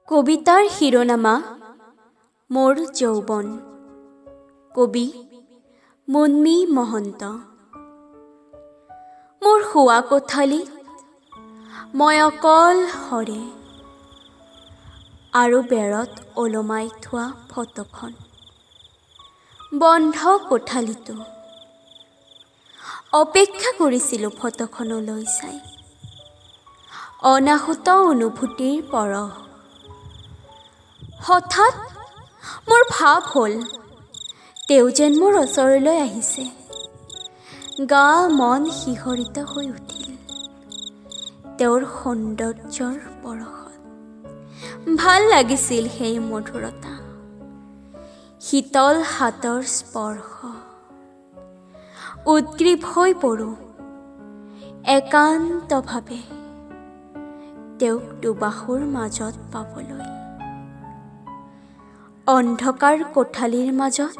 কবিতাৰ শিৰোনামা মোৰ যৌৱন। কবি মুন্মী মহন্ত। মোৰ শোৱা কোঠালিত মই অকলশৰে আৰু বেৰত ওলমাই থোৱা ফটোখন। বন্ধ কোঠালিটো অপেক্ষা কৰিছিলোঁ ফটোখনলৈ চাই। অনাহুত অনুভূতিৰ পৰশ। হঠাৎ মোৰ ভাৱ হ'ল, তেওঁ যেন মোৰ ওচৰলৈ আহিছে। গা মন শিহৰিত হৈ উঠিল তেওঁৰ সৌন্দৰ্যৰ পৰশত। ভাল লাগিছিল সেই মধুৰতা, শীতল হাতৰ স্পৰ্শ। উদ্গ্ৰীৱ হৈ পৰোঁ একান্তভাৱে তেওঁক দুবাহুৰ মাজত পাবলৈ। অন্ধকাৰ কোঠালিৰ মাজত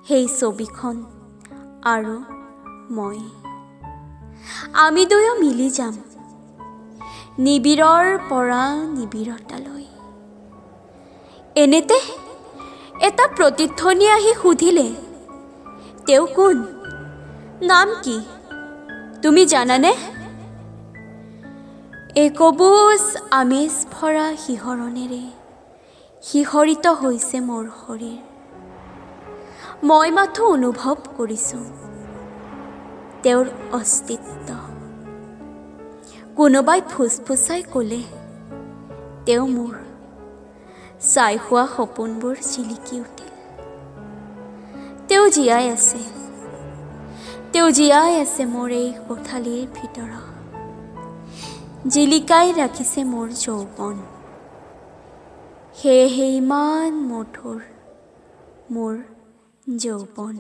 সেই ছবিখন আৰু মই, আমি দুয়ো মিলি যাম নিবিড়ৰ পৰা নিবিড়তালৈ। এনেতে এটা প্ৰতিধ্বনি আহি সুধিলে, তেওঁ কোন, নাম কি, তুমি জানানে? একবুজ আমেজ ভৰা শিহৰণেৰে শিহৰিত হৈছে মোৰ শৰীৰ। মই মাথো অনুভৱ কৰিছোঁ তেওঁৰ অস্তিত্ব। কোনোবাই ফুচফুচাই ক'লে, তেওঁ মোৰ। চাই হোৱা সপোনবোৰ জিলিকি উঠিল। তেওঁ জীয়াই আছে, তেওঁ জীয়াই আছে মোৰ এই কোঠালিৰ ভিতৰত। জিলিকাই ৰাখিছে মোৰ যৌৱন। সেয়েহে ইমান মধুৰ মোৰ যৌৱন।